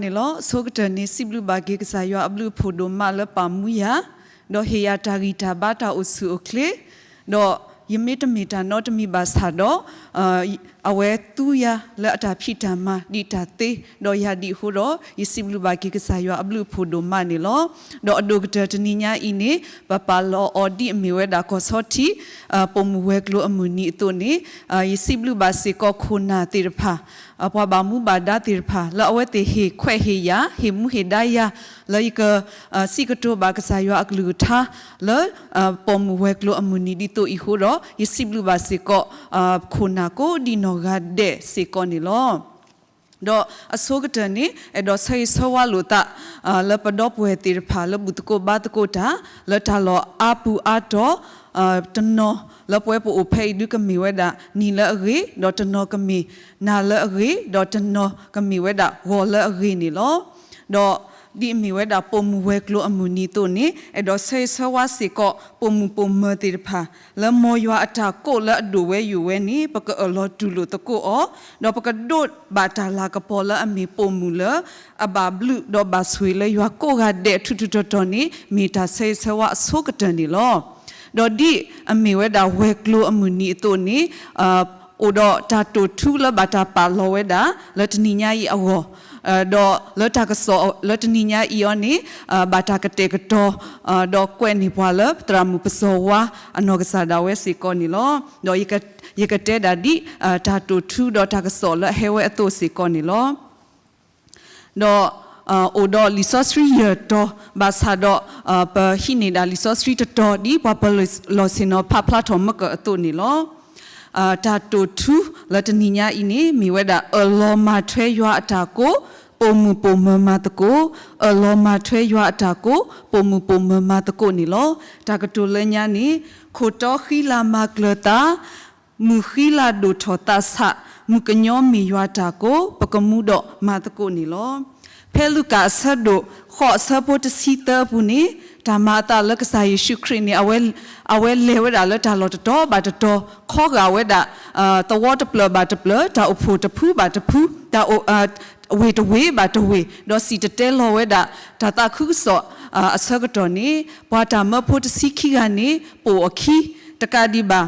န့ၣ်လီၤ. အဆိကတၢၢ်န့ၣ် စံးဘျုးဘၣ်က့ၤကစၢ်ယွၤအဘျုးအဖှိၣ်ဒိၣ်မးလၢပာ်မူယၤ, ဒီးဟ့ၣ်ယၤတၢ်ဂံၢ်တၢ်ဘါတၢ်အိၣ်ဆူၣ်အိၣ်ချ့, ဒီးယမ့ၢ်တမ့ၢ်တၢ်နီတမံၤဘၣ်ဆၣ်ဒီး အဝဲသူယၤလၢအတၢ်ဖံးတၢ်မၤဒံးတၢ်သ့, ဒီးယၤဒံးအဃိဒီး ယစံးဘျုးဘၣ်က့ၤကစၢ်ယွၤအဘျုးအဖှိၣ်ဒိၣ်မးန့ၣ်လီၤ. ဒီးအဒိၣ်ကတၢၢ်တနံၤညါအံၤန့ၣ် ပပာ်လီၤအီၤဒ်အမ့ၢ်ဝဲဒၣ်ကီၢ်ဆီထံး ပိာ်မုၣ်ဝဲၤကျိၤအမုၢ်နံၤအသိးန့ၣ် ယစံးဘျုးဘၣ်စ့ၢ်ကီးခိၣ်နၢ်သ့ၣ်တဖၣ်, ပှၤဘၣ်မူဘၣ်ဒါသ့ၣ်တဖၣ် လၢအဝဲသ့ၣ်ဟ့ၣ်ခွဲးဟ့ၣ်ယာ် ဟ့ၣ်မူဟ့ၣ်ဒါယၤ လၢယက စံးကတိၤဘၣ်ကစၢ်ယွၤအကလုၢ်ကထါ လၢ ပိာ်မုၣ်ဝဲၤကျိၤအမုၢ်နံၤဒ်သိးအံၤအဃိဒီး ယစံးဘျုးဘၣ်စ့ၢ်ကီး ခိၣ်နၢ်ကိးဒံနီၢ်ဂၤဒဲးစ့ၢ်ကီးန့ၣ်လီၤ. ဒီးအဆိကတၢၢ်န့ၣ် အဲၣ်ဒိးဆၢဂ့ၤဆၢဝါလိာ်သး လၢပဒီပုၢ်ဝဲၢ်သ့ၣ်တဖၣ် လၢဘူၣ်သကိးဘါသကိးတၢ် လၢတၢ်လီၢ်အါပူၤအါတီၤ တနီၤလၢပဝဲပအိၣ်ဖဲအံၤဒုကမ့ၢ်ဝဲဒၣ်နံၤလၢအဂ့ၤ, ဒီးတနီၤကမ့ၢ်နၤလၢအဂ့ၤ, ဒီးတနီၤကမ့ၢ်ဝဲဒၣ်ဂီၤလၢအဂ့ၤန့ၣ်လီၤ. ဒီးဒ်အမ့ၢ်ဝဲဒၣ်ပိာ်မုၣ်ဝဲၤကျိၤအမုၢ်နံၤအသိးန့ၣ် အဲၣ်ဒိးဆၢဂ့ၤဆၢဝါစ့ၢ်ကီး ပိာ်မုၣ်ပိာ်မၢၤသ့ၣ်တဖၣ် လၢမ်ယွၤအတၢ်ကိးလၢအဒိၣ်ဝဲယိာ်ဝဲန့ၣ် ပကအၢၣ်လီၤတူၢ်လိာ်သကိးအီၤ, ဒီးပကဒိးဘၣ်တၢ်လၤကပီၤလၢအမ့ၢ်ပိာ်မုၣ်လၢ အဘၣ်ဘျုးဒီးဘၣ်ဆိၣ်ဂ့ၤလၢယွၤကိးဂၤဒဲးထူးထူးတီၤတီၤန့ၣ် မ့ၢ်တၢ်ဆၢဂ့ၤဆၢဝါအဆိကတၢၢ်န့ၣ်လီၤ. ဒီးဒ်အမ့ၢ်ဝဲဒၣ်ဝဲၤကျိၤအမုၢ်နံၤအသိးန့ၣ် အိၣ်ဒီးတၢ်တိာ်ထူလၢဘၣ်တၢ်ပာ်လီၤဝဲဒၣ် လၢတနံၤညါအံၤအဂီၢ်, ဒီးလၢတၢ်ကစီၣ်လၢတနံၤညါအံၤအီၤန့ၣ် ဘၣ်တၢ်ကတဲာ်ကတီၤ ဒီးကွဲးန့ၢ်ပှၤလၢသရၣ်မုၣ်ပစီၤဝါအနီၢ်ကစၢ်ဒၣ်ဝဲစ့ၢ်ကီးန့ၣ်လီၤ. ဒီးယကတဲဒၣ်ဒ် တၢ်တိာ်ထူဒီးတၢ်ကစီၣ်လၢအဟဲဝဲအသိးစ့ၢ်ကီးန့ၣ်လီၤ. ဒီး အိၣ်ဒီးလံာ်စီဆှံယဲၢ်တီၤ ဘၣ်ဆၣ်ဒီး ပဟံးန့ၢ်ဒၣ်လံာ်စီဆှံတတီၤ ဒ်ပှၤပၢၤလီၢ်ဆ့ၣ်နီၤဖးဖျါထီၣ်မၢကၢၢ်အသိးန့ၣ်လီၤ. တၢ်တိာ်ထူလၢတနံၤညါအံၤန့ၣ် မ့ၢ်ဝဲဒၣ် အၢၣ်လီၤမၤထွဲယွၤအတၢ်ကိး, ပိာ်မုၣ်ပိာ်မၢၤမၤသကိး, အၢၣ်လီၤမၤထွဲယွၤအတၢ်ကိး, ပိာ်မုၣ်ပိာ်မၢၤမၤသကိးန့ၣ်လီၤ. တၢ်ကတိၤလၢညါန့ၣ် ခိၣ်တီဃံလၤမၤကျၢၤသး မုၢ်ဃံလၤဒိၣ်ထီၣ်သးဆး, မုၢ်ကညီမ့ၢ်ယွၤတၢ်ကိး, ပကမူဒီးမၤသကိးန့ၣ်လီၤ. ဖဲလူၤကၣ်အဆၢဒိၣ်ဃိးအဆၢဖိတဆံသၢအပူၤန့ၣ် တၢ်မၤအသးလၢကစၢ်ယ့ၣ်ၡူးခရံာ်န့ၣ် အဝဲလဲၤဝဲဒၣ်လၢတၢ်လီၢ်တတီၤဘၣ်တတီၤ, ခီဂာ်ဝဲဒၣ် သဝီတဖျၢၣ်ဘၣ်တဖျၢၣ်, တၢ်အိၣ်ဖှိၣ်တဖုဘၣ်တဖု, တၢ် ဝ့ၢ်တဝ့ၢ်ဘၣ်တဝ့ၢ်, ဒီးစံၣ်တဲၤတဲလီၤဝဲဒၣ် တၢ်သးခုကစီၣ်အဆၢကတီၢ်န့ၣ် ပှၤတၢ်မၢဖိတဆံခံဂၤန့ၣ် ပိာ်အခံ, တကးဒံးဘၣ်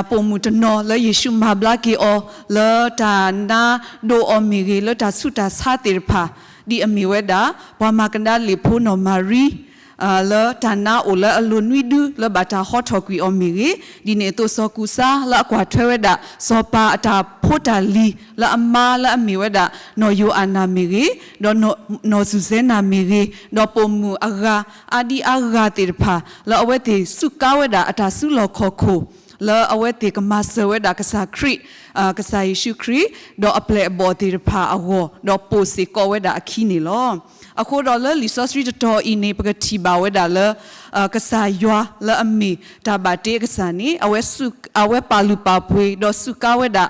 ပိာ်မုၣ်တနီၤလၢယ့ၣ်ၡူးမၤဘျါက့ၤအီၤ လၢတၢ်နါဒိးအီၤမ့ၢ်ဂ့ၤ, လၢတၢ်ဆူးတၢ်ဆါသ့ၣ်တဖၣ် ဒ်အမ့ၢ်ဝဲဒၣ် ပှၤမၤကဒါလ့ၣ်ဖိနီၢ်မၤရံ လၢတၢ်နါအိၣ်လၢအလိၤနွံဒု လၢဘၣ်တၢ်ဟီထီၣ်ကွံာ်အီၤမ့ၢ်ဂ့ၤ, ဒ်န့ၣ်အသိးစီၤကူးစါလၢအကွၢ်ထွဲဝဲဒၣ် စီၤပၤအတၢ်ဖိတၢ်လံၤ လၢအမါလၢအမ့ၢ်ဝဲဒၣ် နီၢ်ယိၤအၤနၤမ့ၢ်ဂ့ၤ, ဒီးနီၢ်စူၤစဲနၤမ့ၢ်ဂ့ၤ, ဒီးပိာ်မုၣ်အဂၤ အါဒံအါဂၤသ့ၣ်တဖၣ် လၢအဝဲသ့ၣ်စူးကါဝဲဒၣ်အတၢ်စုလီၢ်ခီၣ်ခိၣ် လၢအဝဲသ့ၣ်ကမၤစၢၤဝဲဒၣ်ကစၢ်ခရံာ်, ကစၢ်ယ့ၣ်ၡူးခရံာ် ဒီးအပျဲၢ်အဘီၣ်သ့ၣ်တဖၣ်အဂီၢ် ဒီးပိာ်စ့ၢ်ကီးဝဲဒၣ်အခံန့ၣ်လီၤ. အဃိဒီးလၢလံာ်စီဆှံတတီၤအံၤန့ၣ် ပကထံၣ်ဘၣ်ဝဲဒၣ်လၢ ကစၢ်ယွၤလၢအမ့ၢ်တၢ်ဘၣ်တ့အကစၢ်န့ၣ် အဝဲပာ်လုၢ်ပာ်ပှ့ၤ ဒီးစူးကါဝဲဒၣ်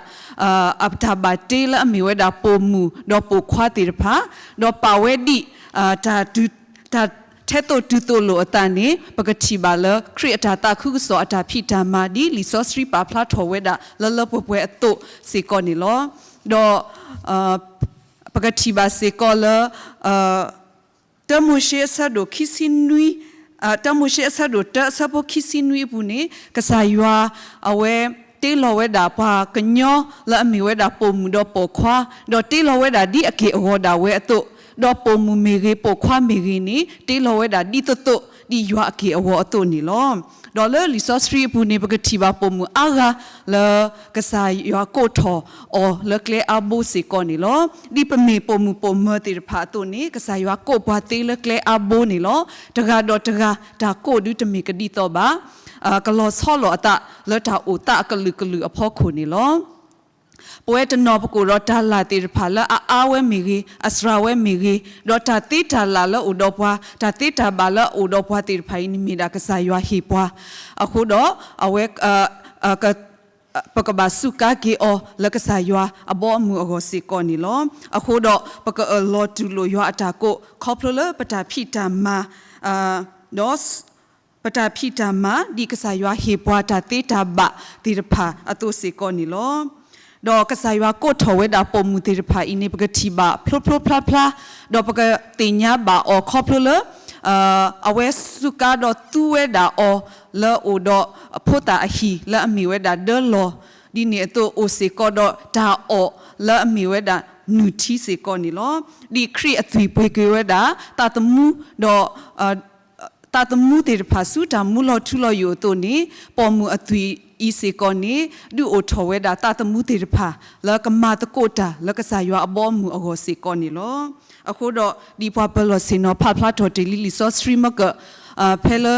အတၢ်ဘၣ်တ့လၢအမ့ၢ်ဝဲဒၣ်ပိာ်မုၣ်ဒီးပိာ်ခွါသ့ၣ်တဖၣ်, ဒီးပာ်ဝဲဒ် တၢ်ထဲသိးတုၤသိးလိာ်အသးန့ၣ် ပကထံၣ်ဘၣ်လၢ ခရံာ်အတၢ်သးခုကစီၣ်အတၢ်ဖံးတၢ်မၤ ဒ်လံာ်စီဆှံပာ်ဖျါထီၣ်ဝဲဒၣ် လၢလၢပှဲၤပှဲၤအသိးစ့ၢ်ကီးန့ၣ်လီၤ. ဒီး ပကထံၣ်ဘၣ်စ့ၢ်ကီးလၢ တၢမိၤၡ့အဆၢဒိၣ်ခံဆံနွံ, တၢမိၤၡ့အဆၢဒိၣ်တၢအဆၢဖိခံဆံနွံအပူၤန့ၣ် ကစၢ်ယွၤ အဝဲတ့လီၤဝဲဒၣ်ပှၤကညီလၢအမ့ၢ်ဝဲဒၣ်ပိာ်မုၣ်ဒီးပိာ်ခွါ, ဒီးတ့လီၤဝဲဒၣ်ဒ်အက့ၢ်အဂီၤဒၣ်ဝဲအသိး, ဒီးပိာ်မုၣ်မ့ၢ်ဂ့ၤ ပိာ်ခွါမ့ၢ်ဂ့ၤန့ၣ် တ့လီၤဝဲဒၣ်ဒ်သိးသိး ဒ်ယွၤအက့ၢ်အဂီၤအသိးန့ၣ်လီၤ. ဒီးလၢလံာ်စီဆှံအပူၤန့ၣ် ပကထံၣ်ဘၣ်ပိာ်မုၣ်အါဂၤလၢ ကစၢ်ယွၤကိးထီၣ်အီၤလၢကျဲအါဘိစ့ၢ်ကီးန့ၣ်လီၤ. ဒ်ပမ့ၢ်ပိာ်မုၣ်ပိာ်မၢၤသ့ၣ်တဖၣ်အသိးန့ၣ် ကစၢ်ယွၤကိးပှၤသ့လၢကျဲအါဘိန့ၣ်လီၤ. တဂၤဒီးတဂၤ တၢ်ကိးဒုတမ့ၢ်ကဒ်သိးဘၣ်. ကလီၤဆီလိာ်အသးလၢတၢ်အိၣ်သးအကလုာ်ကလုာ်အဖီခိၣ်န့ၣ်လီၤ. ပဝဲတနီၤပကအိၣ်ဒီးတၢ်လၢ်သ့ၣ်တဖၣ်လၢအအါဝဲမ့ၢ်ဂ့ၤ, အစှၤဝဲမ့ၢ်ဂ့ၤ, ဒီးတၢ်သ့တၢ်လၢ်လၢအိၣ်ဒီးပှၤ, တၢ်သ့တၢ်ဘၣ်လၢအအိၣ်ဒီးပှၤသ့ၣ်တဖၣ်အံၤန့ၣ် မ့ၢ်ဒၣ်ကစၢ်ယွၤဟ့ၣ်ပှၤ. အဃိဒီး အဝဲ ပကဘၣ်စူးကါက့ၤအီၤလၢကစၢ်ယွၤအဘီအမုၢ်အဂီၢ်စ့ၢ်ကီးန့ၣ်လီၤ. အဃိဒီး ပကအၢၣ်လီၤတူၢ်လိာ်ယွၤအတၢ်ကိး ခီဖျိလၢပတၢ်ဖံးတၢ်မၤ ဒီး ပတၢ်ဖံးတၢ်မၤ ဒ်ကစၢ်ယွၤဟ့ၣ်ပှၤတၢ်သ့တၢ်ဘၣ်သ့ၣ်တဖၣ်အသိးစ့ၢ်ကီးန့ၣ်လီၤ. ဒီးကစၢ်ယွၤကိးထီၣ်ဝဲဒၣ်ပိာ်မုၣ်သ့ၣ်တဖၣ်အံၤန့ၣ် ပကထံၣ်ဘၣ်ဖျိဖျိဖျါဖျါ, ဒီးပကသ့ၣ်ညါဘၣ်အီၤခီဖျိလၢ အဝဲစူးကါဒီးသူဝဲဒၣ်အီၤလၢအအိၣ်ဒီးဖိသၣ်အဟံၣ်လၢအမ့ၢ်ဝဲဒၣ်ဒၢလီၢ်, ဒ်န့ၣ်အသိးအိၣ်စ့ၢ်ကီးဒီးတၢ်အီၣ်လၢအမ့ၢ်ဝဲဒၣ်နုၢ်ထံစ့ၢ်ကီးန့ၣ်လီၤ. ဒ်ခရံာ်အသွံၣ်ပှ့ၤက့ၤဝဲဒၣ် သးသမူဒီး သးသမူသ့ၣ်တဖၣ်ဆူတၢ်မူလီၤထူလီၤယိာ်အသိးန့ၣ်, ပိာ်မုၣ်အသွံၣ်အံၤစ့ၢ်ကီးန့ၣ် ဒုးအိၣ်ထီၣ်ဝဲဒၣ်သးသမူသ့ၣ်တဖၣ် လၢကမၤသကိးတၢ်လၢကစၢ်ယွၤအဘီအမုၢ်အဂီၢ်စ့ၢ်ကီးန့ၣ်လီၤ. အဃိဒီးဒ်ပှၤပၢၤလီၢ်ဆ့ၣ်နီၤဖးဖျါထီၣ်တ့ၢ်လံလံာ်စီဆှံမ့ၢ်ကၢၢ် ဖဲလၢ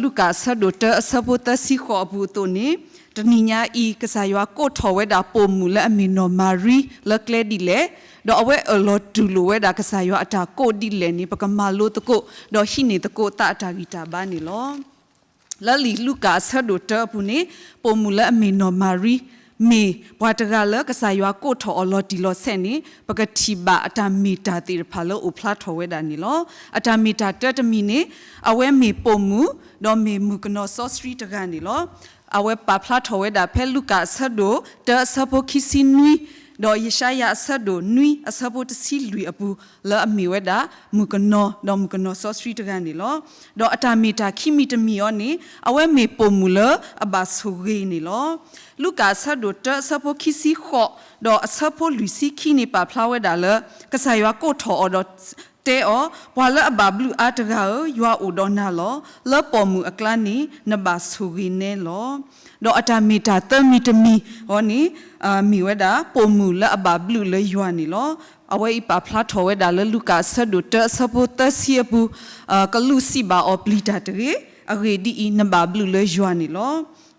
လူၤကၣ်အဆၢဒိၣ်တၢအဆၢဖိသၢဆံဃိးအပူၤအသိးန့ၣ်, တနံၤညါအံၤ ကစၢ်ယွၤကိးထီၣ်ဝဲဒၣ်ပိာ်မုၣ်လၢအမ့ၢ်နီၢ်မၤရံလၢကျဲဒ်လဲၣ်, ဒီးအဝဲအၢၣ်လီၤတူၢ်လိာ်ဝဲဒၣ်ကစၢ်ယွၤအတၢ်ကိးဒ်လဲၣ်န့ၣ် ပကမၤလိသကိး ဒီးဟံးန့ၢ်သကိးသးအတၢ်ဂံၢ်တၢ်ဘါန့ၣ်လီၤ. လၢလံာ်လူၤကၣ်အဆၢဒိၣ်တၢအပူၤန့ၣ်, ပိာ်မုၣ်လၢအမ့ၢ်နီၢ်မၤရံ မ့ၢ်ပှၤတဂၤလၢကစၢ်ယွၤကိးထီၣ်အီၤလီၤတံၢ်လီၤဆဲးန့ၣ် ပကထံၣ်ဘၣ်အတၢ်မ့ၢ်တၢ်သ့ၣ်တဖၣ်လၢအိၣ်ဖျါထီၣ်ဝဲဒၣ်န့ၣ်လီၤ. အတၢ်မ့ၢ်တၢ်တၢတမံၤန့ၣ်, အဝဲမ့ၢ်ပိာ်မုၣ် ဒီးမ့ၢ်မုၣ်ကနီၤစီဆှံတဂၤန့ၣ်လီၤ. အဝဲပာ်ဖျါထီၣ်ဝဲဒၣ်ဖဲလူၤကၣ်အဆၢဒိၣ်တၢအဆၢဖိခံဆံနွံ, ဒီးယၡါယၤအဆၢဒိၣ်နွံအဆၢဖိတဆံလွံၢ်အပူၤ လၢအမ့ၢ်ဝဲဒၣ် မုၣ်ကနီၤ ဒီးမုၣ်ကနီၤစီဆှံတဂၤန့ၣ်လီၤ. ဒီးအတၢ်မ့ၢ်တၢ်ခံမံၤတမံၤအံၤန့ၣ် အဝဲမ့ၢ်ပိာ်မုၣ်လၢအဘၣ်ဆိၣ်ဂ့ၤန့ၣ်လီၤ. လူၤကၣ်အဆၢဒိၣ်တၢအဆၢဖိခံဆံဃိး ဒီးအဆၢဖိလွံၢ်ဆံခံန့ၣ် ပာ်ဖျါဝဲဒၣ်လၢ ကစၢ်ယွၤကိးထီၣ်အီၤဒီးတဲအီၤ, ပှၤလၢအဘၣ်ဘျုးအါတဂၤဧၢ, ယွၤအိၣ်ဒီးနၤလီၤ. လၢပိာ်မုၣ်အကျါန့ၣ် နဘၣ်ဆိၣ်ဂ့ၤနဲလီၤ. ဒီးအတၢ်မ့ၢ်တၢ်သၢမံၤတမံၤအံၤန့ၣ် မ့ၢ်ဝဲဒၣ် ပိာ်မုၣ်လၢအဘၣ်ဘျုးလၢယွၤန့ၣ်လီၤ. အဝဲအံၤပာ်ဖျါထီၣ်ဝဲဒၣ်လၢလူၤကၣ်အဆၢဒိၣ်တၢအဆၢဖိသၢဆံအပူၤ, ကလူးစံးဘၣ်အီၤပျံၤတၢ်တဂ့ၤ, အဂ့ၢ်ဒ်အံၤ, နဘၣ်ဘျုးလၢယွၤန့ၣ်လီၤ.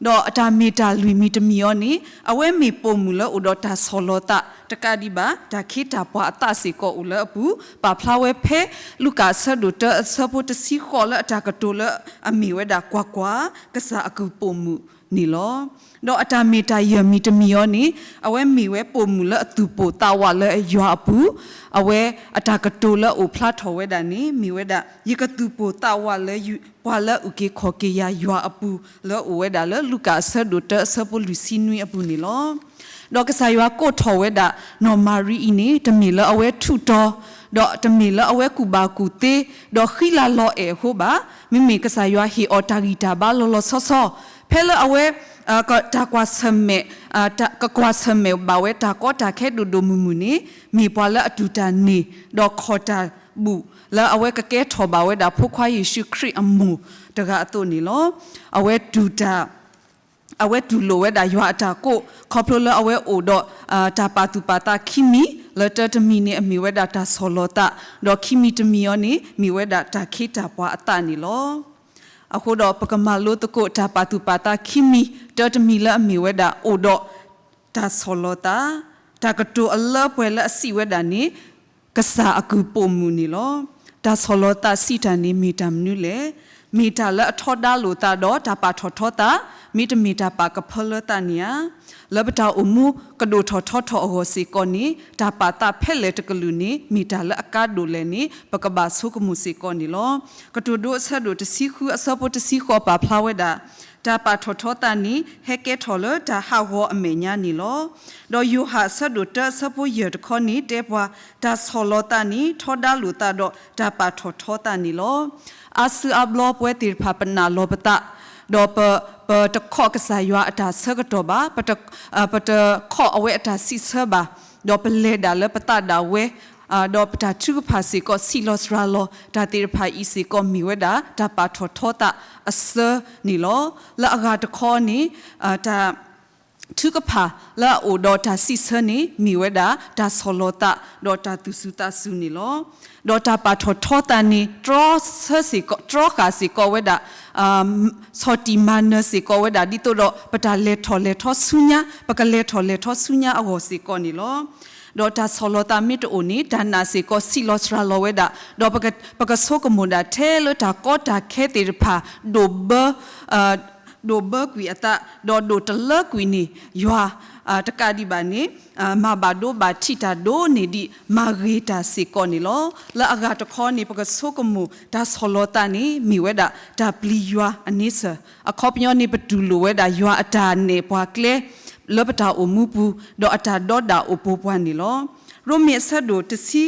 ဒီးအတၢ်မ့ၢ်တၢ်လွံၢ်မံၤတမံၤအံၤန့ၣ် အဝဲမ့ၢ်ပိာ်မုၣ်လၢအိၣ်ဒီးတၢ်ဆီၣ်လီၤသးတကးဒံးဘၣ် တၢ်ခ့တၢ်ပှၤအသးစ့ၢ်ကီးအိၣ်လၢအပူၤ, ပာ်ဖျါဝဲဖဲ လူၤကၣ်အဆၢဒိၣ်တၢအဆၢဖိတဆံဃိး လၢအတၢ်ကတိၤလၢအမ့ၢ်ဝဲဒၣ်ကွၢ်ကွၢ်, ကစၢ်အကုၢ်ပိာ်မုၣ်န့ၣ်လီၤ. ဒီးအတၢ်မ့ၢ်တၢ်ယဲၢ်မံၤတမံၤအံၤန့ၣ် အဝဲမ့ၢ်ဝဲပိာ်မုၣ်လၢအသူၣ်ပိၢ်သးဝးလၢယွၤအပူၤ, အဝဲအတၢ်ကတိၤလၢအအိၣ်ဖျါထီၣ်ဝဲဒၣ်န့ၣ် မ့ၢ်ဝဲဒၣ် ယကသူၣ်ပိၢ်သးဝးလၢ ပှၤလၢအအုၣ်က့ၤခီၣ်က့ၤယၤယွၤအပူၤ လၢအအိၣ်ဝဲဒၣ်လၢလူၤကၣ်အဆၢဒိၣ်တၢအဆၢဖိလွံၢ်ဆံနွံအပူၤန့ၣ်လီၤ. ဒီးကစၢ်ယွၤကိးထီၣ်ဝဲဒၣ် နီၢ်မၤရံအံၤန့ၣ် တမ့ၢ်လၢအဝဲထူးတီၤ, ဒီးတမ့ၢ်လၢအဝဲကူၣ်ဘၣ်ကူၣ်သ့, ဒီးဃံလၤလီၤအဲၣ်အဃိဘၣ်. မ့မ့ၢ်ကစၢ်ယွၤဟ့ၣ်အီၤတၢ်ဂံၢ်တၢ်ဘါလီၤလီၤဆီဆီ, ဖဲလၢအဝဲ တၢ်ကွၢ်ဆၢၣ်မဲာ် ကကွၢ်ဆၢၣ်မဲာ်ဘၣ်ဝဲတၢ်ကီတၢ်ခဲဒိၣ်ဒိၣ်မုၢ်မုၢ်န့ၣ် မ့ၢ်ပှၤလၢအတူၢ်တၢ်န့ၢ် ဒီးခီၣ်တၢ်ဘူၣ် လၢအဝဲကကဲထီၣ်ဘၣ်ဝဲဒၣ်ဖိခွါယ့ၣ်ၡူးခရံာ်အမိၢ်တဂၤအသိးန့ၣ်လီၤ. အဝဲတူၢ်တၢ် အဝဲတူၢ်လိာ်ဝဲဒၣ်ယွၤအတၢ်ကိး ခီဖျိလၢအဝဲအိၣ်ဒီး တၢ်ပာ်သူၣ်ပာ်သးခံမံၤ, လၢတၢတမံၤန့ၣ် အမ့ၢ်ဝဲဒၣ်တၢ်ဆီၣ်လီၤသး, ဒီးခံမံၤတမံၤအံၤန့ၣ် မ့ၢ်ဝဲဒၣ်တၢ်ခ့တၢ်ပှၤအသးန့ၣ်လီၤ. အဃိဒီးပကမၤလိသကိးတၢ်ပာ်သူၣ်ပာ်သးခံမံၤ, တၢတမံၤလၢအမ့ၢ်ဝဲဒၣ်အိၣ်ဒီး တၢ်ဆီၣ်လီၤသး, တၢ်ကတိၤအလၢပှဲၤလၢအစံးဝဲဒၣ်န့ၣ် ကစၢ်အကုၢ်ပိာ်မုၣ်န့ၣ်လီၤ. တၢ်ဆီၣ်လီၤသးစံးတၢ်န့ၣ်မ့ၢ်တၢ်မနုၤလဲၣ်. မ့ၢ်တၢ်လၢအထီဒါလိာ်သးဒီးတၢ်ပာ်ထီၣ်ထီသး, မ့တမ့ၢ်တၢ်ပာ်ကဖၢလၢသးန့ၣ်ဧါ. လၢပတၢ်အိၣ်မူကဒိၣ်ထီၣ်ထီထီၣ်အဂီၢ်စ့ၢ်ကီးန့ၣ် တၢ်ပာ်သးဖဲလဲၣ်တကလုာ်န့ၣ် မ့ၢ်တၢ်လၢအကါဒိၣ်လဲၣ်န့ၣ် ပကဘၣ်ဆိကမိၣ်စ့ၢ်ကီးန့ၣ်လီၤ. ကတိၤဒိအဆၢဒိၣ်တဆံဃုအဆၢဖိတဆံဃိးပာ်ဖျါဝဲဒၣ် တၢ်ပာ်ထီၣ်ထီသးန့ၣ် ဟဲကဲထီၣ်လၢတၢ်ဟးဂီၤအမဲာ်ညါန့ၣ်လီၤ. ဒီးယိၤဟၣ်အဆၢဒိၣ်တၢအဆၢဖိယဲၢ်တခီန့ၣ် တဲပှၤ တၢ်ဆီၣ်လီၤသးန့ၣ် ထီဒါလိာ်သးဒီးတၢ်ပာ်ထီၣ်ထီသးန့ၣ်လီၤ. အါစုအါဘျီပဝဲသ့ၣ်တဖၣ်ပနာ်လီၤပသး, ဒီးပ ပတခီၣ်ကစၢ်ယွၤအတၢ်ဆၢကတီၢ်ဘၣ်, ပတ ပတခီၣ်အဝဲအတၢ်စံးဆၢဘၣ်, ဒီးပလဲၤဒၣ်လၢပသးဒၣ်ဝဲ ဒီးပတၢ်ထုကဖၣ်စ့ၢ်ကီး ဆံးလီၤစှၤလီၤ, တၢ်သ့ၣ်တဖၣ်အံၤစ့ၢ်ကီးမ့ၢ်ဝဲဒၣ် တၢ်ပာ်ထီၣ်ထီသးအဆၢန့ၣ်လီၤ. လၢအဂၤတခီန့ၣ် တၢ်ထုကဖၣ်လၢအအိၣ်ဒီးတၢ်စံးဆၢန့ၣ် မ့ၢ်ဝဲဒၣ် တၢ်ဆီၣ်လီၤသး ဒီးတၢ်သူၣ်စူၤသးစူၤန့ၣ်လီၤ. ဒီးတၢ်ပာ်ထီၣ်ထီသးန့ၣ် တြီဆၢစ့ၢ်ကီး တြီဃာ်စ့ၢ်ကီးဝဲဒၣ် ဆီၣ်တံၢ်မၤနၢၤစ့ၢ်ကီးဝဲဒၣ် ဒ်သိးဒီး ပတၢ်လဲၤထီၣ်လဲၤထီဆူညါ ပကလဲၤထီၣ်လဲၤထီဆူညါအဂီၢ်စ့ၢ်ကီးန့ၣ်လီၤ. ဒီးတၢ်ဆီၣ်လီၤသးမ့ၢ်တအိၣ်န့ၣ် တၢ်နာ်စ့ၢ်ကီးဆံးလီၤစှၤလီၤဝဲဒၣ်, ဒီးပက ပကဆိကမိၣ်ဒၣ်ထဲလၢတၢ်ကီတၢ်ခဲသ့ၣ်တဖၣ် ဒိၣ်ဘၢ ဒိၣ်ဘၢကွံာ်အသး ဒီးဒိၣ်တလၢကွံာ်န့ၢ်ယွၤ တကးဒံးဘၣ်န့ၣ် မၤဘၣ်ဒိဘၣ်ထံးတၢ်ဒိၣ်န့ၢ်ဒံး မၤဂ့ၤတၢ်စ့ၢ်ကီးန့ၣ်လီၤ. လၢအဂၤတခီန့ၣ် ပကဆိကမိၣ်တၢ်ဆီၣ်လီၤသးန့ၣ် မ့ၢ်ဝဲဒၣ်တၢ်ပျံၤယွၤအန့ဆၢၣ်, အခီပညီန့ၣ် ပတူၢ်လိာ်ဝဲဒၣ်ယွၤအတၢ်နဲၣ်ပှၤကျဲ လၢပတၢ်အိၣ်မူပူၤ ဒီးအတၢ်ဒီဒၣ်အိၣ်ပိာ်ပှၤန့ၣ်လီၤ. ရိမ့ၤအဆၢဒိၣ်တဆံ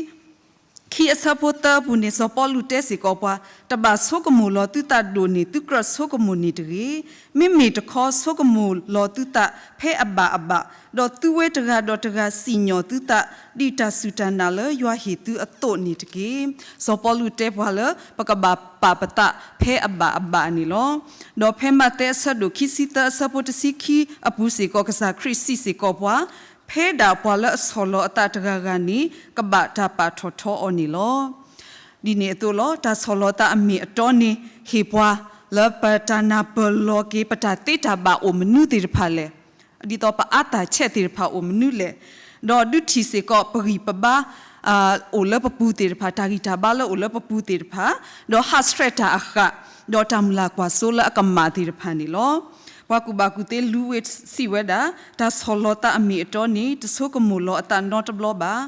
ခံအဆၢဖိသၢအပူၤန့ၣ် စီၤပီလူးတဲစ့ၢ်ကီးပှၤ, တဘၣ်ဆိကမိၣ်လီၤသုသးဒိၣ်န့ၢ်သုကြၢးဆိကမိၣ်န့ၣ်တဂ့ၤ. မ့မ့ၢ်တခီဆိကမိၣ်လီၤသုသးဖဲအဘၣ်အဘၣ်, ဒီးသုဝဲတဂၤဒီးတဂၤစံၣ်ညီၣ်သုသး ဒ်တၢ်စူၢ်တၢ်နာ်လၢယွၤဟ့ၣ်သုအသိးန့ၣ်တက့ၢ်. စီၤပီလူးတဲပှၤလၢ ပကဘၣ်ပာ်ပသးဖဲအဘၣ်အဘၣ်န့ၣ်လီၤ. ဒီးဖဲမးသဲအဆၢဒိၣ်ခံဆံသၢအဆၢဖိတဆံခံအပူၤစ့ၢ်ကီး ကစၢ်ခရံာ်စံးစ့ၢ်ကီးပှၤ, ဖဲဒၣ်ပှၤလၢအဆီၣ်လီၤအသးတဂၤဂၤန့ၣ် ကဘၣ်တၢ်ပာ်ထီၣ်ထီအီၤန့ၣ်လီၤ. ဒ်န့ၣ်အသိးလီၤ. တၢ်ဆီၣ်လီၤသးအမ့ၢ်အတီန့ၣ် ဟ့ၣ်ပှၤလၢပတၢ်နၢ်ပၢၢ်လီၤက့ၤ ပတၢ်သ့တၢ်ဘၣ်အိၣ်မနုၤသ့ၣ်တဖၣ်လဲၣ်, ဒ်သိးပအါတၢ်ဆဲးသ့ၣ်တဖၣ်အိၣ်မနုၤလဲၣ်, ဒီးဒုးထံၣ်စ့ၢ်ကီးပဂံၢ်ပဘါ အိၣ်လၢပပူၤသ့ၣ်တဖၣ်, တၢ်ဂံၢ်တၢ်ဘါလၢအိၣ်လၢပပူၤသ့ၣ်တဖၣ်, ဒီးဟးဆှဲးတၢ်အဃၣ်, ဒီးတၢ်မုၢ်လၢ်ကွၢ်စိလၢအကမၣ်သ့ၣ်တဖၣ်န့ၣ်လီၤ. ပှၤကူၣ်ဘၣ်ကူၣ်သ့လူဝဲစံးဝဲဒၣ်, တၢ်ဆီၣ်လီၤသးအမ့ၢ်အတီန့ၣ် တဆိကမိၣ်လီၤအသးနီတဘျီဘၣ်,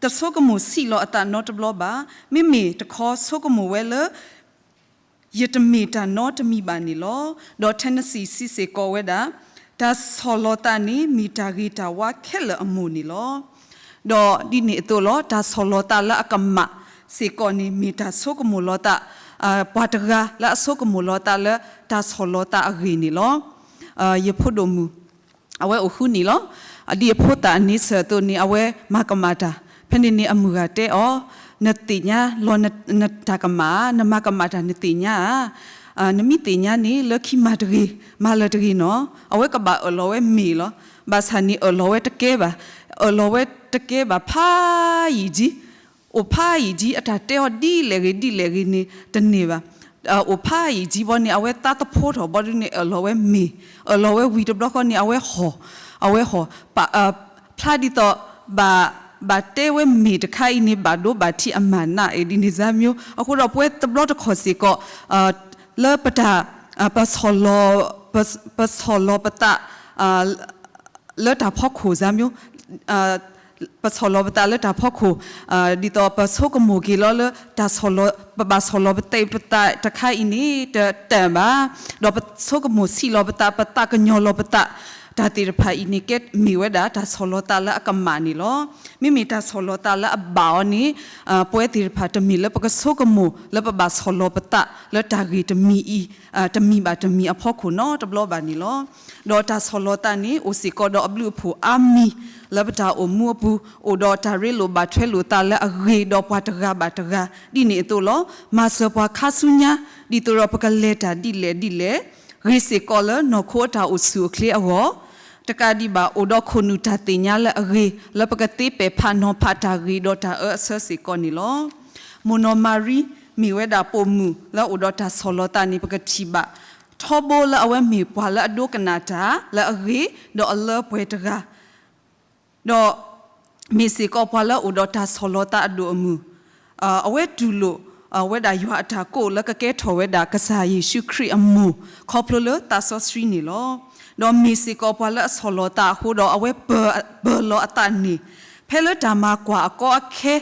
တဆိကမိၣ်ဆံးလီၤအသးနီတဘျီဘၣ်, မ့မ့ၢ်တခီဆိကမိၣ်ဝဲလၢ ယတမ့ၢ်တၢ်နီတမံၤဘၣ်န့ၣ်လီၤ. ဒီး Tennessee စံးစ့ၢ်ကီးဝဲဒၣ်, တၢ်ဆီၣ်လီၤသးန့ၣ် မ့ၢ်တၢ်ဂ့ၤတၢ်ဝါခဲလၢာ်အမိၢ်န့ၣ်လီၤ. ဒီးဒ်န့ၣ်အသိးလီၤ. တၢ်ဆီၣ်လီၤသးလၢအကမၣ်စ့ၢ်ကီးန့ၣ် မ့ၢ်တၢ်ဆိကမိၣ်လီၤသး, ပှၤတဂၤလၢအဆိကမိၣ်လီၤသးလၢတၢ်ဆီၣ်လီၤသးအဂ့ၢ်န့ၣ်လီၤ. ယဖိဒိၣ်မုၣ် အဝဲအိၣ်ဃုနံၣ်လီၤ. ဒ်အဖိသၣ်အန့ဆၢၣ်အသိးန့ၣ် အဝဲမၤကမၣ်တၢ်, ဖဲန့ၣ်န့ၣ် အမုၢ်ဂၤတဲအီၤ, နသ့ၣ်ညါလီၤနတၢ်ကမၣ်ဧါ, နမၤကမၣ်တၢ်နသ့ၣ်ညါဧါ, နမ့ၢ်သ့ၣ်ညါန့ၣ် လၢခံမၤတဂ့ၤ, မၤလၢၤတဂ့ၤနီၤ. အဝဲကဘၣ်အၢၣ်လီၤဝဲမ့ၤလီၤ. ဘၣ်ဆၣ်န့ၣ်အၢၣ်လီၤဝဲတကဲဘၣ်, အၢၣ်လီၤဝဲတကဲဘၣ်ဖးယံာ်ဒံး အိၣ်ဖးယံာ်ဒံး အတၢ်တဲအီၤဒ်လဲၣ်ဂ့ၤဒ်လဲၣ်ဂ့ၤန့ၣ် တန့ၢ်ဘၣ်. အိၣ်ဖးယံာ်ဒံးဘီန့ၣ် အဝဲသးသဖှိထီၣ်ဘီဒုန့ၣ် အၢၣ်လီၤဝဲမ့ၤ, အၢၣ်လီၤဝဲဝံၤတဘျီဃီန့ၣ် အဝဲဟီၣ်, အဝဲဟီၣ်, ဖျါဒ်သိး ဘၣ်တဲဝဲမ့ၤတခါအံၤန့ၣ် ဘၣ်ဒိဘၣ်ထံးအမၤနးအံၤဒ်န့ၣ် ဇါမျိုး. အဃိဒီးပဝဲတဘျီတခီၣ်စ့ၢ်ကီး လၢပတၢ် ပဆီၣ်လီၤပသး လၢတၢ်ဖီခိၣ် ဇါမျိုး, ပဆီၣ်လီၤပသးလၢတၢ်ဖီခိၣ်, ဒ်သိးပဆိကမိၣ်က့ၤလီၤလၢ ပဘၣ်ဆီၣ်လီၤပသးပသးတခါအံၤန့ၣ် တတၢၢ်ဘၣ်, ဒီးပဆိကမိၣ်ဆံးလီၤပသး ပသးကညီၤလီၤပသး တၢ်သ့ၣ်တဖၣ်အံၤန့ၣ် ကဲမ့ၢ်ဝဲဒၣ်တၢ်ဆီၣ်လီၤသးလၢအကမၣ်န့ၣ်လီၤ. မ့မ့ၢ်တၢ်ဆီၣ်လီၤသးလၢအဘၣ်အီၤန့ၣ် ပဝဲသ့ၣ်တဖၣ်တမ့ၢ်လၢပကဆိကမိၣ်လၢပဘၣ်ဆီၣ်လီၤပသး လၢတၢ်ဂ့ၢ်တမံၤအံၤ တမံၤဘၣ်တမံၤအဖီခိၣ်နီတဘျီဘၣ်န့ၣ်လီၤ. ဒီးတၢ်ဆီၣ်လီၤသးန့ၣ် အိၣ်စ့ၢ်ကီးဒီးအဘျုးအဖှိၣ်အါမံၤ လၢပတၢ်အိၣ်မူအပူၤ, အိၣ်ဒီးတၢ်ရ့လိာ်ဘၣ်ထွဲလိာ်သးလၢအဂ့ၤဒီးပှၤတဂၤဘၣ်တဂၤ, ဒ်န့ၣ်အသိးလီၤ. မၤစၢၤပှၤခါဆူညါ ဒ်သိးဒီးပကလဲၤတၢ်ဒ်လဲၣ်ဒ်လဲၣ်, ဂ့ၤစ့ၢ်ကီးလၢနီၢ်ခိအတၢ်အိၣ်ဆူၣ်အိၣ်ချ့အဂီၢ် တကးဒံးဘၣ် အိၣ်ဒီးခိၣ်နူာ်တၢ်သ့ၣ်ညါလၢအဂ့ၤ လၢပကသ့ပဲာ်ဖးနီၤဖးတၢ်ဂ့ၤဒီးတၢ်အၢအဆၢစ့ၢ်ကီးန့ၣ်လီၤ. မိၢ်နီၢ်မၤရံမ့ၢ်ဝဲဒၣ်ပိာ်မုၣ်လၢအအိၣ်ဒီးတၢ်ဆီၣ်လီၤသးန့ၣ် ပကထံၣ်ဘၣ်ထီဘိလၢအဝဲမ့ၢ်ပှၤလၢအဒိကနၣ်တၢ်လၢအဂ့ၤ ဒီးအလၢပှဲၤတဂၤ ဒီးမ့ၢ်စ့ၢ်ကီးပှၤလၢအအိၣ်ဒီးတၢ်ဆီၣ်လီၤသးအဒိၣ်အမုၢ်, အဝဲတူၢ်လိာ်ဝဲဒၣ်ယွၤအတၢ်ကိးလၢကကဲထီၣ်ဝဲဒၣ်ကစၢ်ယ့ၣ်ၡူးခရံာ်အမိၢ် ခီဖျိလၢသးစီဆှံန့ၣ်လီၤ. ဒီးမ့ၢ်စ့ၢ်ကီးပှၤလၢအဆီၣ်လီၤသးအဃိဒီး အဝဲပၢၤလီၤအသးန့ၣ် ဖဲလၢတၢ်မၤကွၢ်အကီအခဲ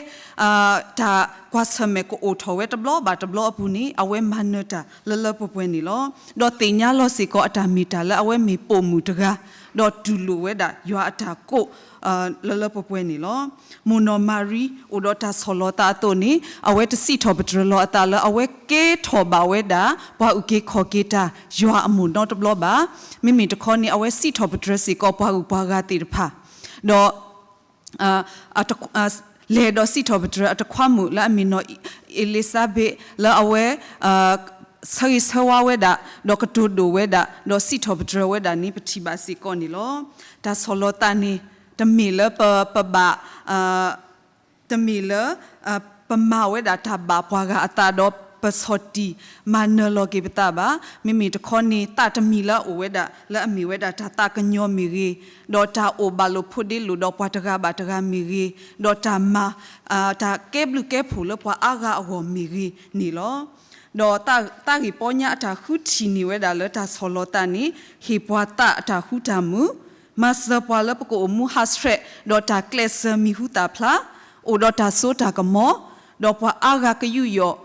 တၢ်ကွၢ်ဆၢၣ်မဲာ်ကအိၣ်ထီၣ်ဝဲတဘျီဘၣ်တဘျီအပူၤန့ၣ် အဝဲမၤနၢၤတၢ်လၢလၢပှဲၤပှဲၤန့ၣ်လီၤ. ဒီးသ့ၣ်ညါလီၤစ့ၢ်ကီးအတၢ်မ့ၢ်တၢ်လၢအဝဲမ့ၢ်ပိာ်မုၣ်တဂၤ, ဒီးတူၢ်လိာ်ဝဲဒၣ်ယွၤအတၢ်ကိး လၢလၢပှဲၤပှဲၤန့ၣ်လီၤ. မိၢ်နီၢ်မၤရံအိၣ်ဒီးတၢ်ဆီၣ်လီၤသးအသိးန့ၣ် အဝဲတစံးထီၣ်ပတြၢၤလီၤအသးလၢအဝဲကဲထီၣ်ဘၣ်ဝဲဒၣ် ပှၤအုၣ်က့ၤခီၣ်က့ၤတၢ်ယွၤအမိၢ်နီတဘျီဘၣ်. မ့မ့ၢ်တခီန့ၣ် အဝဲစံးထီၣ်ပတြၢၤစ့ၢ်ကီးပှၤဂုၤပှၤဂၤသ့ၣ်တဖၣ်, ဒီး လဲၤဒီးစံးထီၣ်ပတြၢၤအတခွါမုၣ်လၢအမ့ၢ်နီၢ်အ့လ့စါဘ့း လၢအဝဲ ဆၢဂ့ၤဆၢဝါဝဲဒၣ် ဒီးကတိၤဒိၣ်ဝဲဒၣ် ဒီးစံးထီၣ်ပတြၢၤဝဲဒၣ်န့ၣ် ပထံၣ်ဘၣ်စ့ၢ်ကီးန့ၣ်လီၤ. တၢ်ဆီၣ်လီၤသးန့ၣ် တမ့ၢ်လၢပ ပဘၣ် တမ့ၢ်လၢ ပမၤဝဲဒၣ်တၢ်ဘၣ်ပှၤဂၤအသးဒီးပဆီၣ်တံၢ်မၤနၢၤလီၤက့ၤပသးဘၣ်. မ့မ့ၢ်တခီန့ၣ် သးတမံၤလၢအအိၣ်ဝဲဒၣ် လၢအမ့ၢ်ဝဲဒၣ်တၢ်သးကညီၤမ့ၢ်ဂ့ၤ, ဒီးတၢ်အိၣ်ဘၣ်လိာ်ဖိးဒ့လိာ်ဒီးပှၤတဂၤဘၣ်တဂၤမ့ၢ်ဂ့ၤ, ဒီးတၢ်မၤ တၢ်ကဲဘျုးကဲဖှိၣ်လၢပှၤအါဂၤအဂီၢ်မ့ၢ်ဂ့ၤန့ၣ်လီၤ. ဒီးသးဂ့ၢ်ပီညါအတၢ်ဃုထံၣ်န့ၢ်ဝဲဒၣ်လၢတၢ်ဆီၣ်လီၤသးန့ၣ် ဟ့ၣ်ပှၤသးအတၢ်ဃူတၢ်မုာ်, မၤစၢၤပှၤလၢပကအိၣ်မူဟးဆှဲး ဒီးတၢ်ကျဲးစၢးမံၤဟူသၣ်ဖျါ, အိၣ်ဒီးတၢ်စိတၢ်ကမီၤ, ဒီးပှၤအါဂၤကယူးယီၣ်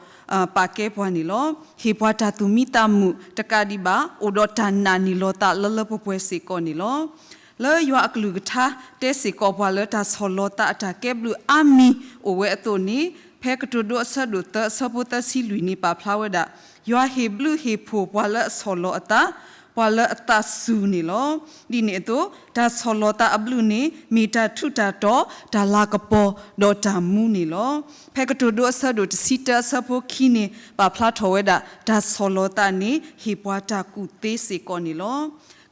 ပာ်ကဲပှၤန့ၣ်လီၤ. ဟ့ၣ်ပှၤတၢ်သူၣ်မံသးမုာ်တကးဒံးဘၣ် အိၣ်ဒီးတၢ်နာ်န့ၢ်လီၤသးလၢလၢပှဲၤပှဲၤစ့ၢ်ကီးန့ၣ်လီၤ. လၢယွၤအကလုၢ်ကထါတဲစ့ၢ်ကီးပှၤလၢတၢ်ဆီၣ်လီၤသးအတၢ်ကဲဘျုးအါမံၤအိၣ်ဝဲအသိးန့ၣ်, ဖဲကတိၤဒိအဆၢဒိၣ်သၢအဆၢဖိသၢဆံလွံၢ်န့ၣ် ပာ်ဖျါဝဲဒၣ်, ယွၤဟ့ၣ်ဘျုးဟ့ၣ်ဖှိၣ်ပှၤလၢအဆီၣ်လီၤအသး, ပှၤလၢအသးစူၤန့ၣ်လီၤ. ဒ်န့ၣ်အသိး တၢ်ဆီၣ်လီၤသးအဘျုးန့ၣ် မ့ၢ်တၢ်ထူးတၢ်တီၤ, တၢ်လၤကပီၤ, ဒီးတၢ်မူန့ၣ်လီၤ. ဖဲကတိၤဒိအဆၢဒိၣ်တဆံတၢအဆၢဖိခံန့ၣ် ပာ်ဖျါထီၣ်ဝဲဒၣ် တၢ်ဆီၣ်လီၤသးန့ၣ် ဟ့ၣ်ပှၤတၢ်ကူၣ်သ့စ့ၢ်ကီးန့ၣ်လီၤ.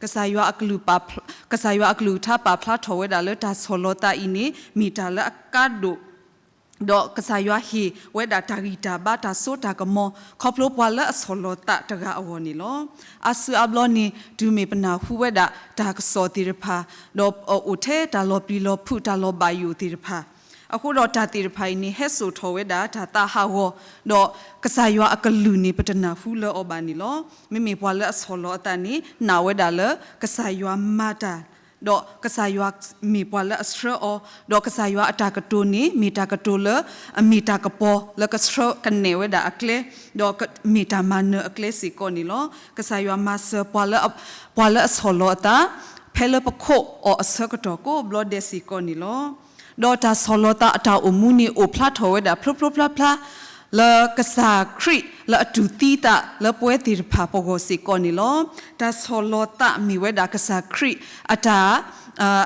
ကစၢ်ယွၤအကလုၢ်ပာ်ဖျါ, ကစၢ်ယွၤအကလုၢ်ကထါပာ်ဖျါထီၣ်ဝဲဒၣ်လၢတၢ်ဆီၣ်လီၤသးအံၤန့ၣ် မ့ၢ်တၢ်လၢအကါဒိၣ်, ဒီးကစၢ်ယွၤဟ့ၣ်ဝဲဒၣ်တၢ်ဂံၢ်တၢ်ဘါတၢ်စိတၢ်ကမီၤ ခီဖျိပှၤလၢအဆီၣ်လီၤသးတဂၤအဂီၢ်န့ၣ်လီၤ. အါစုအါဘျီန့ၣ် တုၤမ့ၢ်ပနၢ်ဟူဝဲဒၣ်တၢ်ကစီၣ်သ့ၣ်တဖၣ်, ဒီးအိၣ်ထဲတၢ်လီၤပျံၤလီၤဖုးတၢ်လီၤဘၣ်ယိၣ်သ့ၣ်တဖၣ်, အဃိဒီးတၢ်သ့ၣ်တဖၣ်အံၤန့ၣ် ဟဲစိာ်ထီၣ်ဝဲဒၣ်တၢ်သးဟးဂီၤ, ဒီးကစၢ်ယွၤအကလုၢ်န့ၣ် ပတနၢ်ဟူလၢအီၤဘၣ်န့ၣ်လီၤ. မ့မ့ၢ်ပှၤလၢအဆီၣ်လီၤအသးန့ၣ် နာ်ဝဲဒၣ်လၢ ကစၢ်ယွၤမၤတၢ်, ဒီးကစၢ်ယွၤမ့ၢ်ပှၤလၢအဆှၢအီၤ, ဒီးကစၢ်ယွၤအတၢ်ကတိၤန့ၣ် မ့ၢ်တၢ်ကတိၤလၢအမ့ၢ်တၢ်ကပီၤလၢကဆှၢကနဲၣ်ဝဲဒၣ်အကျဲ, ဒီးမ့ၢ်တၢ်မၤနၢၤအကျဲစ့ၢ်ကီးန့ၣ်လီၤ. ကစၢ်ယွၤမၤစၢၤပှၤလၢအဆီၣ်လီၤအသး ဖဲလၢပခိးအီၤအဆၢကတီၢ်ကိးဘျီဒဲးစ့ၢ်ကီးန့ၣ်လီၤ. ဒီးတၢ်ဆီၣ်လီၤသးအတၢ်အိၣ်မူန့ၣ် အိၣ်ဖျါထီၣ်ဝဲဒၣ်ဖျိဖျိဖျါဖျါ လၢကစၢ်ခရံာ်လၢအတူၢ်သံအသးလၢပဝဲသ့ၣ်တဖၣ်ပဂီၢ်စ့ၢ်ကီးန့ၣ်လီၤ. တၢ်ဆီၣ်လီၤသးမ့ၢ်ဝဲဒၣ်ကစၢ်ခရံာ်အတၢ်,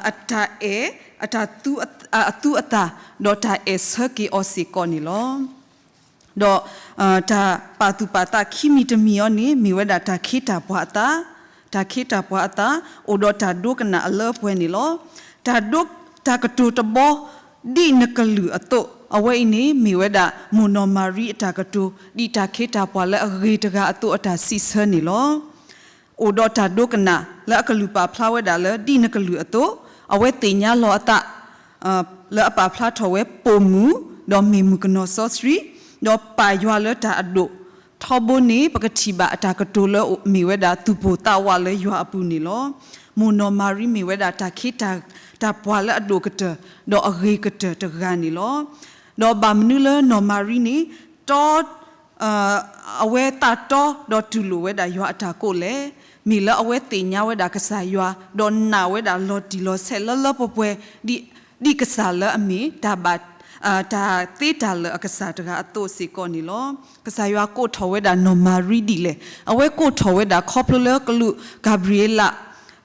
အတၢ်အဲၣ်, အတၢ်သူ, အသူအသၣ်, ဒီးတၢ်အဲၣ်ဆၢက့ၤအီၤစ့ၢ်ကီးန့ၣ်လီၤ. ဒီး တၢ်ပာ်သူၣ်ပာ်သးခံမံၤတမံၤအံၤန့ၣ် မ့ၢ်ဝဲဒၣ်တၢ်ခ့တၢ်ပှၤအသး, တၢ်ခ့တၢ်ပှၤအသး, အိၣ်ဒီးတၢ်ဒိကနၣ်အလၢအပှဲၤန့ၣ်လီၤ. တၢ်ဒိ, တၢ်ကတိၤတဘီ ဒ်နကလုၢ်အသိး, အဝဲအံၤန့ၣ် မ့ၢ်ဝဲဒၣ်မိၢ်နီၢ်မၤရံအတၢ်ကတိၤ ဒ်တၢ်ခ့တၢ်ပှၤလၢအဂ့ၤတဂၤအသိးအတၢ်စံးဆၢန့ၣ်လီၤ. အိၣ်ဒီးတၢ်ဒိကနၣ်လၢအကလုၢ်ပာ်ဖျါဝဲဒၣ်လၢ ဒ်နကလုၢ်အသိး, အဝဲသ့ၣ်ညါလီၤအသး လၢအပာ်ဖျါထီၣ်ဝဲပိာ်မုၣ်, ဒီးမ့ၢ်မုၣ်ကနီၤစီဆှံ, ဒီးပာ်ယွၤလၢတၢ်အဒိၣ်, ထီဘိန့ၣ် ပကထံၣ်ဘၣ်အတၢ်ကတိၤလၢမ့ၢ်ဝဲဒၣ်သူၣ်ပိၢ်သးဝးလၢယွၤအပူၤန့ၣ်လီၤ. မိၢ်နီၢ်မၤရံမ့ၢ်ဝဲဒၣ်တၢ်ခ့တၢ်ပှၤလၢအဒိၣ်ကတၢၢ် ဒီးအဂ့ၤကတၢၢ်တဂၤန့ၣ်လီၤ. ဒီးဘၣ်မနုၤလၢနီၢ်မၤရံန့ၣ် တီ အဝဲသးတီဒီးတူၢ်လိာ်ဝဲဒၣ်ယွၤအတၢ်ကိးလဲၣ်. မ့ၢ်လၢအဝဲသ့ၣ်ညါဝဲဒၣ်ကစၢ်ယွၤ ဒီးနာ်ဝဲဒၣ်လီၤတံၢ်လီၤဆဲးလၢလၢပှဲၤပှဲၤ ဒ်ကစၢ်လၢအမ့ၢ်တၢ်ဘၣ်, တၢ်သ့တၢ်လၢာ်အကစၢ်တဂၤအသိးစ့ၢ်ကီးန့ၣ်လီၤ. ကစၢ်ယွၤကိးထီၣ်ဝဲဒၣ်နီၢ်မၤရံဒ်လဲၣ်. အဝဲကိးထီၣ်ဝဲဒၣ်ခီဖျိလၢကလူးကၤဘြံၤအ့လး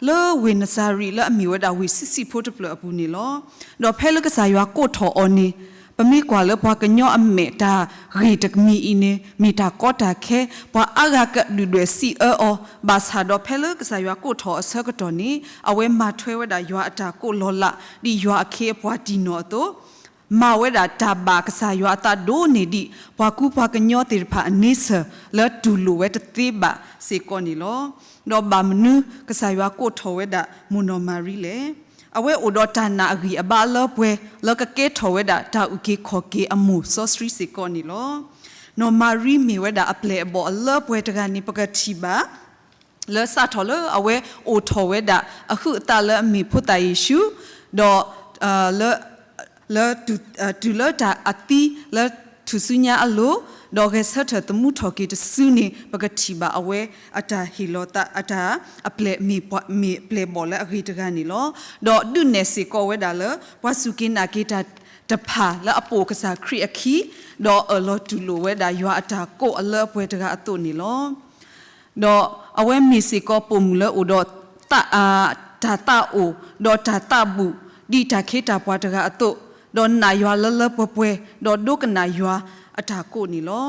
လၢဝ့ၢ်နစၤရ့းလၢအမ့ၢ်ဝဲဒၣ်ဝ့ၢ်ဆံးဆံးဖိတဖျၢၣ်အပူၤန့ၣ်လီၤ. ဒီးဖဲလၢကစၢ်ယွၤကိးထီၣ်အီၤန့ၣ် ပမ့ၢ်ကွၢ်လၢပှၤကညီအမဲာ်တၢ်ဂ့ၢ်တမံၤအံၤန့ၣ် မ့ၢ်တၢ်ကီတၢ်ခဲ, ပှၤအါဂၤကဒုၣ်ဒွဲၣ်စံးအၢအီၤ, ဘၣ်ဆၣ်ဒီးဖဲလၢကစၢ်ယွၤကိးထီၣ်အဆၢကတီၢ်န့ၣ် အဝဲမၤထွဲဝဲဒၣ်ယွၤအတၢ်ကိးလီၤလး ဒ်ယွၤအခ့အပှၤတံၢ်နီၢ်အသိး မၤဝဲဒၣ်တၢ်ဘၣ်ကစၢ်ယွၤအသးဒိၣ်န့ၢ်ဒံး ပှၤကူပှၤကညီသ့ၣ်တဖၣ်အန့ဆၢၣ် လၢတူၢ်လိာ်ဝဲတသ့ဘၣ်စ့ၢ်ကီးန့ၣ်လီၤ. ဒီးဘၣ်မနုၤကစၢ်ယွၤကိးထီၣ်ဝဲဒၣ်မိၢ်နီၢ်မၤရံလဲၣ်. အဝဲအိၣ်ဒီးတၢ်နာ်အဂံၢ်အဘါအလၢပှဲၤ လၢကကဲထီၣ်ဝဲဒၣ်တၢ်အုၣ်က့ၤခီၣ်က့ၤအမိၢ်စီဆှံစ့ၢ်ကီးန့ၣ်လီၤ. နီၢ်မၤရံမ့ၢ်ဝဲဒၣ်အပျဲၢ်အဘီၣ်အလၢပှဲၤတဂၤန့ၣ် ပကထံၣ်ဘၣ် လၢစးထီၣ်လၢအဝဲအိၣ်ထီၣ်ဝဲဒၣ်အဟုးအသးလၢအမ့ၢ်ဖိသၣ်ယ့ၣ်ၡူး, ဒီး လၢ လၢ တုၤလၢတၢ်အသံလၢထူၣ်စုညါအလိၤ, ဒီးဂဲၤဆၢထၢၣ်သမူထီၣ်က့ၤတစုန့ၣ် ပကထံၣ်ဘၣ်အဝဲအတၢ်ဟ့ၣ်လီၤသး အတၢ်အပျဲၢ်မ့ၢ်ပှၤ မ့ၢ်အပျဲၢ်ဘီၣ်လၢအဂ့ၤတဂၤန့ၣ်လီၤ. ဒီးဒုးနဲၣ်စ့ၢ်ကီးဝဲဒၣ်လၢ ပှၤစူၢ်က့ၤနာ်က့ၤတၢ်တဖၣ်လၢအပိာ်ကစၢ်ခရံာ်အခံ, ဒီးအၢၣ်လီၤတူၢ်လိာ်ဝဲဒၣ်ယွၤအတၢ်ကိးအလၢအပှဲၤတဂၤအသိးန့ၣ်လီၤ. ဒီးအဝဲမ့ၢ်စ့ၢ်ကီးပိာ်မုၣ်လၢအိၣ်ဒီး တၢ်သးအိၣ်, ဒီးတၢ်သးဘူး, ဒ်တၢ်ခ့တၢ်ပှၤတဂၤအသိး, ဒီးနာ်ယွၤလၢလၢပှဲၤပှဲၤ, ဒီးဒိကနၣ်ယွၤအတၢ်ကိးန့ၣ်လီၤ.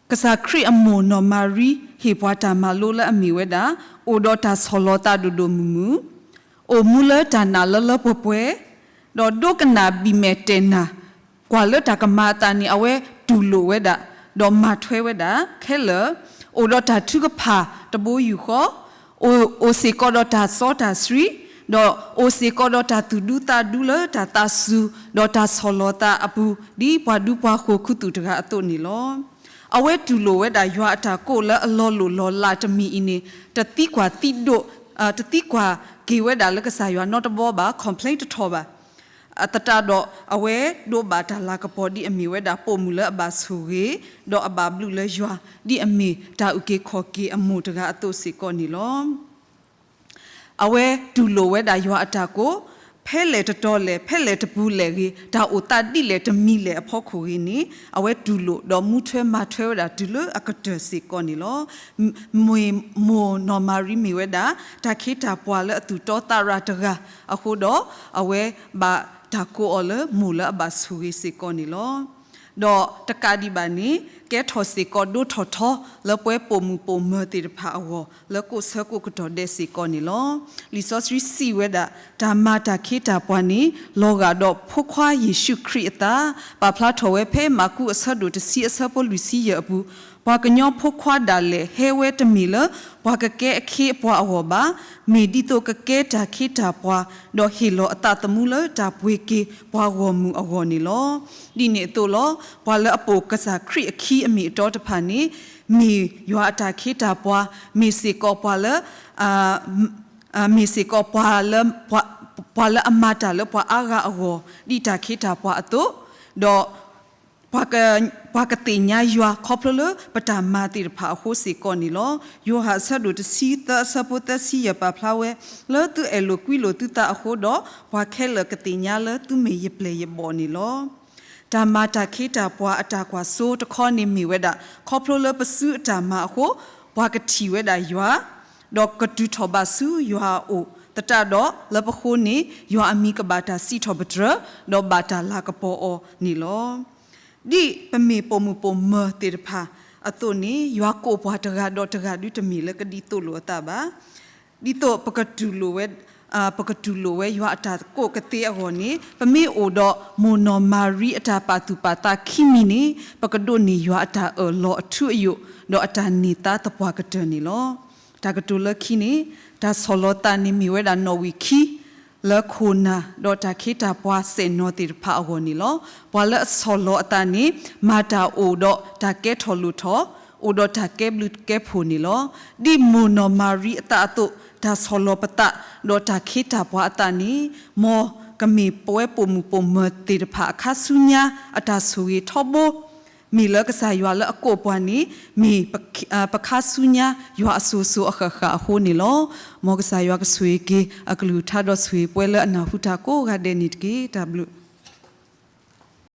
ကစၢ်ခရံာ်အမိၢ်နီၢ်မၤရံ ဟ့ၣ်ပှၤတၢ်မၤလိလၢအမ့ၢ်ဝဲဒၣ်, အိၣ်ဒီးတၢ်ဆီၣ်လီၤသးဒိၣ်ဒိၣ်မုၢ်မုၢ်, အိၣ်မူလၢတၢ်နာ်လၢလၢပှဲၤပှဲၤ, ဒီးဒိကနၣ်ဘံၣ်မဲာ်တဲၢ်နၤ ကွၢ်လၢတၢ်ကမၤအသးန့ၣ် အဝဲတူၢ်လိာ်ဝဲဒၣ်, ဒီးမၤထွဲဝဲဒၣ်ခဲလၢာ်, အိၣ်ဒီးတၢ်ထုကဖၣ်တဘိယူၢ်ဃီ, အိၣ်, အိၣ်စ့ၢ်ကီးဒီးတၢ်စီတၢ်ဆှံ, ဒီးအိၣ်စ့ၢ်ကီးဒီးတၢ်သူၣ်ဒူသးဒူလၢတၢ်သးစူၤ, ဒီးတၢ်ဆီၣ်လီၤသးအပူၤ, ဒ်ပှၤဒူပှၤဃိာ်ခူသူၣ်တဂၤအသိးန့ၣ်လီၤ. အဝဲတူၢ်လိာ်ဝဲဒၣ်ယွၤအတၢ်ကိးလၢအလီၤလိၢ်လီၤလးတမံၤအံၤန့ၣ် တသံကွၢ်သံဒိး, တသံကွၢ်က့ၤဝဲဒၣ်လၢကစၢ်ယွၤနီတဘီဘၣ်, complain တထီၣ်ဘၣ်. အသတးဒီး အဝဲဒိးဘၣ်တၢ်လၤကပီၤဒ်အမ့ၢ်ဝဲဒၣ်ပိာ်မုၣ်လၢအဘၣ်ဆိၣ်ဂ့ၤ, ဒီးအဘၣ်ဘျုးလၢယွၤ ဒ်အမ့ၢ်တၢ်အုၣ်က့ၤခီၣ်က့ၤအမိၢ်တဂၤအသိးစ့ၢ်ကီးန့ၣ်လီၤ. အဝဲတူၢ်လိာ်ဝဲဒၣ်ယွၤအတၢ်ကိး, ဖဲလဲၣ်တတီၤလဲၣ်, ဖဲလဲၣ်တပူၤလဲၣ်ဂ့ၤ, တၢ်အိၣ်သးဒ်လဲၣ်တမံၤလဲၣ်အဖီခိၣ်ဂ့ၤန့ၣ်, အဝဲတူၢ်လိာ်ဒီးမူထွဲမၤထွဲဝဲဒၣ်တုၤလၢအကတၢၢ်စ့ၢ်ကီးန့ၣ်လီၤ. မိၢ်နီၢ်မၤရံမ့ၢ်ဝဲဒၣ် တၢ်ခ့တၢ်ပှၤလၢအသူၣ်တီသးရၤတဂၤအဃိဒီး, အဝဲဘၣ်တၢ်ကိးအီၤလၢမိၢ်လၢအဘၣ်ဆိၣ်ဂ့ၤစ့ၢ်ကီးန့ၣ်လီၤ. ဒီးတကးဒံးဘၣ်န့ၣ်, ကဲထီၣ်စ့ၢ်ကီးဒိထီၣ်ထီလၢပှၤပိာ်မုၣ်ပိာ်မၢၤသ့ၣ်တဖၣ်အဂီၢ် လၢကိးဆၢကိးကတီၢ်ဒဲးစ့ၢ်ကီးန့ၣ်လီၤ. လံာ်စီဆှံစံးဝဲဒၣ်, တၢ်မၤတၢ်ခ့တၢ်ပှၤန့ၣ် လီၤဂာ်ဒီးဖိခွါယ့ၣ်ၡူးခရံာ်အသး, ပာ်ဖျါထီၣ်ဝဲဖဲမၢ်ကူးအဆၢဒိၣ်တဆံအဆၢဖိလွံၢ်ဆံယဲၢ်အပူၤ, ပှၤကညီဖိခွါဒၣ်လဲာ်ဟဲဝဲတမ့ၢ်လၢပှၤကကဲအခ့အပှၤအဂီၢ်ဘၣ်, မ့ၢ်ဒ်သိးကကဲတၢ်ခ့တၢ်ပှၤ, ဒီးဟ့ၣ်လီၤအသးသမူလၢတၢ်ပှ့ၤက့ၤပှၤဂီၢ်မုၢ်အဂီၢ်န့ၣ်လီၤ. ဒ်န့ၣ်အသိးလီၤ, ပှၤလၢအပိာ်ကစၢ်ခရံာ်အခံအမ့ၢ်အတီတဖၣ်န့ၣ်, မ့ၢ်ယွၤအတၢ်ခ့တၢ်ပှၤ, မ့ၢ်စ့ၢ်ကီးပှၤလၢ မ့ၢ်စ့ၢ်ကီးပှၤလၢ, ပှၤလၢအမၤတၢ်လၢပှၤအါဂၤအဂီၢ် ဒ်တၢ်ခ့တၢ်ပှၤအသိး, ဒီး ပှၤကသ့ၣ်ညါယွၤ ခီဖျိလၢပတၢ်မၤသ့ၣ်တဖၣ်အဃိစ့ၢ်ကီးန့ၣ်လီၤ. ယိၤဟၣ်အဆၢဒိၣ်တဆံသၢအဆၢဖိသၢဆံယဲၢ်ပာ်ဖျါဝဲ, လၢသုအဲၣ်လိာ်ကွံလိာ်သုသးအဃိဒီး, ပှၤခဲလၢာ်ကသ့ၣ်ညါလၢသုမ့ၢ်ယပျဲၢ်ယဘီၣ်န့ၣ်လီၤ. တၢ်မၤတၢ်ခ့တၢ်ပှၤအတၢ်ကွၢ်စိတခီန့ၣ်မ့ၢ်ဝဲဒၣ် ခီဖျိလၢပစုအတၢ်မၤအဃိ, ပှၤကထံၣ်ဝဲဒၣ်ယွၤ, ဒီးကတုၤထီၣ်ဘၣ်ဆူယွၤအအိၣ်သတးဒီး, လၢပဃိန့ၣ် ယွၤအမံၤကဘၣ်တၢ်စံးထီၣ်ပတြၢၤ, ဒီးဘၣ်တၢ်လၤကပီၤအီၤန့ၣ်လီၤ. ဒ်ပမ့ၢ်ပိာ်မုၣ်ပိာ်မၢၤသ့ၣ်တဖၣ်အသိးန့ၣ်, ယွၤကိးပှၤတဂၤဒီးတဂၤဒုတမ့ၢ်လၢကဒ်သိးလိာ်အသးဘၣ်. ဒ်သိးပကတူၢ်လိာ်ဝဲ, ပကတူၢ်လိာ်ဝဲယွၤအတၢ်ကိးကသ့အဂီၢ်န့ၣ်, ပမ့ၢ်အိၣ်ဒီးမိၢ်နီၢ်မၤရံအတၢ်ပာ်သူၣ်ပာ်သးခံမံၤန့ၣ်, ပကဒိးန့ၢ်ယွၤအတၢ်အၢၣ်လီၤအထူအယိာ်, ဒီးအတၢ်န့ၢ်သါသပှၢ်ကတၢၢ်န့ၣ်လီၤ. တၢ်ကတိၤလၢခံန့ၣ်, တၢ်ဆီၣ်လီၤသးန့ၣ်မ့ၢ်ဝဲဒၣ်နီၣ်ဝံာ်ခံ လၢခိၣ်နၢ်ဒီးတၢ်ခ့တၢ်ပှၤစဲၣ်နီၤသ့ၣ်တဖၣ်အဂီၢ်န့ၣ်လီၤ. ပှၤလၢအဆီၣ်လီၤအသးန့ၣ် မၤတၢ်အိၣ်ဒီးတၢ်ကဲထီၣ်လိၣ်ထီၣ်, အိၣ်ဒီးတၢ်ကဲဘျုးကဲဖှိၣ်န့ၣ်လီၤ. ဒ်မိၢ်နီၢ်မၤရံအသးအသိး, တၢ်ဆီၣ်လီၤပသး ဒီးတၢ်ခ့တၢ်ပှၤအသးန့ၣ်, မ်ကမ့ၢ်ပဝဲပိာ်မုၣ်ပိာ်မၢၤသ့ၣ်တဖၣ်အခါဆူညါအတၢ်ဆိၣ်ဂ့ၤထီဘိ မ့ၢ်လၢကစၢ်ယွၤလၢအကိးပှၤန့ၣ်, မ့ၢ်ပခါဆူညါယွၤအစိၤစိၤအဃၣ်ဃၣ်အဃိန့ၣ်လီၤ. မ်ကစၢ်ယွၤကဆိၣ်ဂ့ၤက့ၤအကလုၢ်ကထါဒီးဆိၣ်ဂ့ၤပှၤလၢအနၢ်ဟူတၢ်ကိးဂၤဒဲးန့ၣ်တက့ၢ်. တၢ်ဘျုး